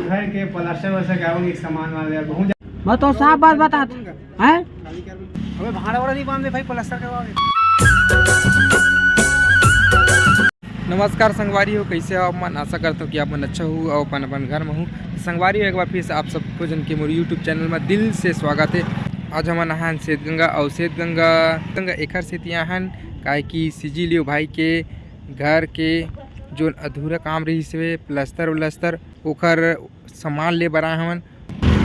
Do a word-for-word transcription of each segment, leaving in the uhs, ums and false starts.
घर के प्लास्टर वलास्टर करावन के सामान वाले यार, बहुत ज्यादा। मैं तो साफ बात बतात हैं। अबे भाड़ा वाड़ा नहीं बांधे भाई, प्लास्टर करवावे। नमस्कार संगवारी हो, कैसे हो आप मन? आशा करता हूँ कि आप मन अच्छा हो और अपन अपन घर में हो। संगवारी हो, एक बार फिर से आप सबको जन के मोर YouTube चैनल में दिल से स्वागत है। आज हमन आहन सेत गंगा और सेत गंगा, गंगा एकर सेती आहन, काहे कि सीजी लियो भाई के घर के जो अधूरा काम रहिस हे, प्लास्टर व्लास्टर, ओकर सामान ले बर आए हवन।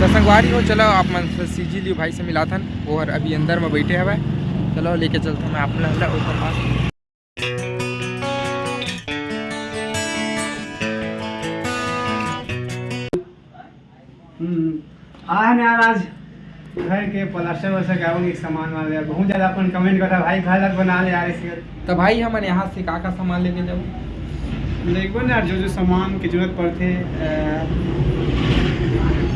त संगवारी हो, चलो आप मन से सीजी लियो भाई से मिलाथन, ओहर अभी अंदर में बैठे हवय। चलो लेके चलथन मैं आप मन ला ओकर पास। हम्म, आए हन यार, आज घर के प्लास्टर व्लास्टर करावन के सामान वाले यार, बहुत ज्यादा अपन कमेंट करता भाई, घर लग बना ले यार इसके। तो भाई हमन यहाँ से का का सामान लेके जाऊ? देखबो ना यार, जो जो सामान के जरूरत पड़थे, अ,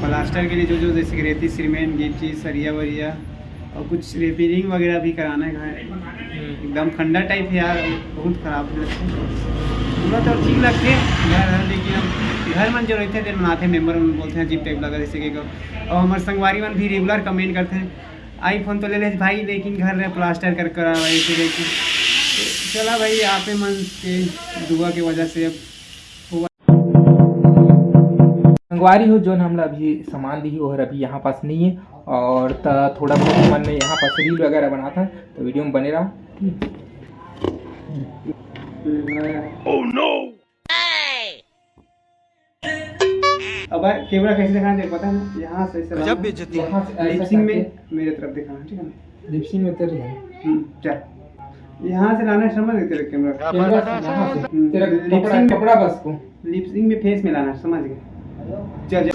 प्लास्टर के लिए जो जो जैसे कि रेती, सीमेंट, गिट्टी, सरिया वरिया और कुछ रिपेयरिंग वगैरह भी कराना है घर। हम्म। एकदम खंडर टाइप है यार, बहुत खराब लगथे। पूरा तो ठीक लगथे घर हर, लेकिन अब घर मन जो रहिथे तेन बनाथे, मेंबर मन बोलथे अजीब टाइप लगा जैसे कि। और हमर संगवारी मन भी रेगुलर कमेंट करथे, "आईफोन तो ले ले भाई, लेकिन घर रे प्लास्टर कर करा भाई, ऐसे करके।" चला भाई, आपे मन के दुआ के वजह से अब संगवारी हो, जोन हमला अभी सामान दिही, ओहर अभी यहाँ पास नहीं है, और त थोड़ा बहुत मन में यहाँ पास रील वगैरह बनाता है, तो वीडियो में बने रहा। अब भाई, कैमरा कैसे दिखाना है, पता है? यहाँ से ऐसे गजब लाना। बेइज्जती। यहाँ से ऐसे लिपसिंग में करके। मेरे तरफ दिखाना, ठीक है ना? लिपसिंग में तेरे है। हम्म, चल। यहाँ से लाना, समझ गए तेरे कैमरा? कैमरा से यहाँ से। हम्म, तेरा लिपसिंग कपड़ा, में, कपड़ा बस को। लिपसिंग में फेस में लाना, समझ गए? चल, चल।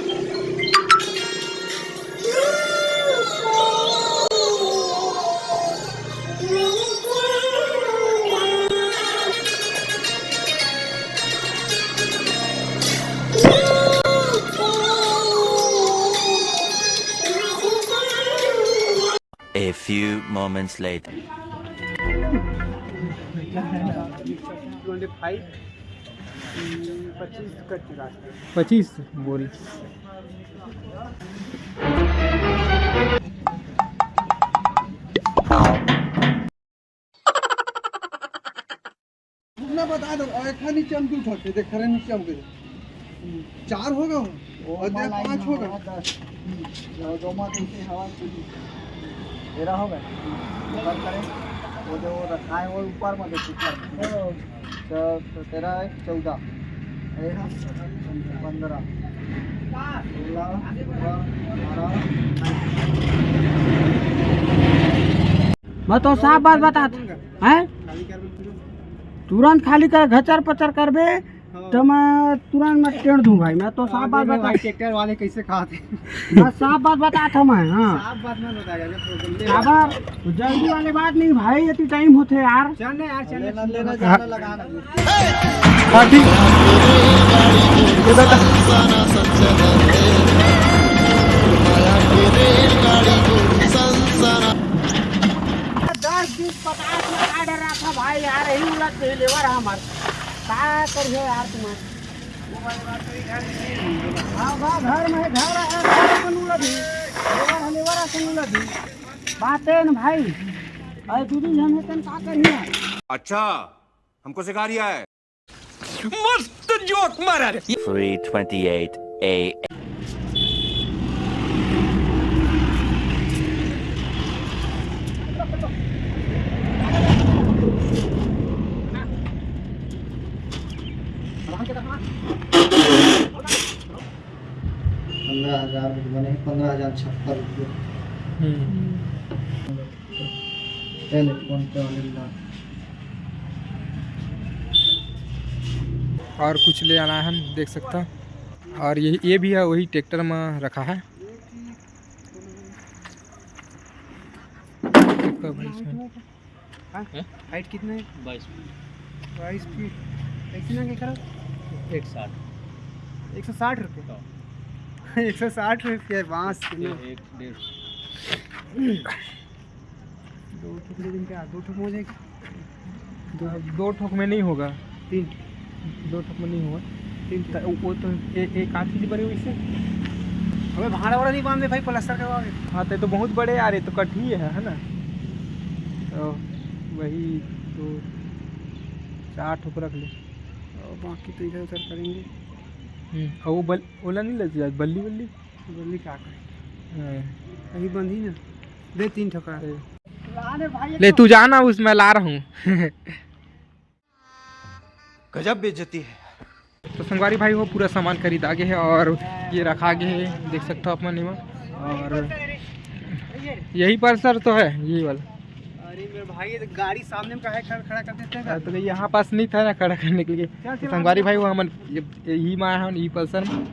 A few moments later. Twenty five, पच्चीस कर चुका है। पच्चीस बोरी। रुकना बता दो, और एक नीचे हम दू ठोक के देख रहे, नीचे हम गए। चार होगा वो, और देख पाँच होगा। दस। जो, जो मत उनकी हवा चली। तेरह होगा। ऊपर करें, वो जो वो रखा है, वो ऊपर में देखो, ऊपर में। तो, तो तेरह एक चौदह, एक पन्द्रह, सोलह, सत्रह, अठारह। मैं तो साफ बात बतात हैं, तुरंत खाली कर, घचर पचर करबे, हाँ। तो मैं तुरंत मैं टेढ़ दूं भाई, मैं तो साफ बात बता। ट्रैक्टर वाले कैसे खाते? मैं साफ बात बतात हूँ मैं, हाँ। साफ बात मत बताएगा, जो प्रॉब्लम ले। अब जल्दी वाली बात नहीं भाई, इतनी टाइम होते यार। चल ना यार, चल ना, लेना, लेना, जाना, लगाना। हाँ, ठीक। ये बता। दस बीस पचास में ऑर्डर रहा था भाई यार, यही उलट गई लेबर हमार। का करिए यार तुम्हारे? हाँ, बा घर में घर है, घर में उलट ही। लेबर है, लेबर है, उलट ही। बातें न भाई, अरे दू दिन हम तन का करिए? अच्छा, हमको सिखा रिया है। मस्त जोक मारा रे। Three twenty-eight A M। पन्द्रह हजार रुपये बने, पन्द्रह हजार छप्पन रुपये। हम्म। पहले फोन पे वाले ला। और कुछ ले आना है, हम देख सकता। और ये, ये भी है, वही ट्रैक्टर में रखा है। हाँ? हैं? हाइट कितना है? बाईस फीट। बाईस फीट। कैसे ना के करा? एक साठ। एक सौ साठ रुपये? हाँ। एक सौ साठ रुपये बांस ये किलो। एक डेढ़ सौ। दो ठोक ले दिन का, दो ठोक में हो जाएगा। दो, दो ठोक में नहीं होगा। तीन। दो ठोक में नहीं होगा। त वो तो ए-, एक आध चीज बड़े वैसे। अबे भाड़ा वाड़ा नहीं बांधे भाई, प्लास्टर करवा के। हाँ, तो, तो बहुत बड़े यार, ये तो कट ही है, है ना? तो वही दो चार ठोक रख ले। और बाकी तो इधर उधर करेंगे। हम्म, और वो बल-, ओला नहीं लेते यार, बल्ली बल्ली। बल्ली क्या करें? हाँ। अभी बंदी ना, दे तीन ठोका। अरे। ले, तू जाना, उसमें ला रहा हूँ। गजब बेइज्जती है। तो संगवारी भाई, वो पूरा सामान खरीदा गे हे और ये रखा गे हे, देख सकथो अपन एमा। और यही पल्सर तो है, यही वाला। अरे मेरे भाई, ये तो गाड़ी सामने में काहे खड़ा, खड़ा कर देते हैं? हाँ, तो यहाँ पास नहीं था ना खड़ा करने के लिए। चल, तो चल, संगवारी भाई, वो हमन ये, यही मा हन, ई पल्सर में।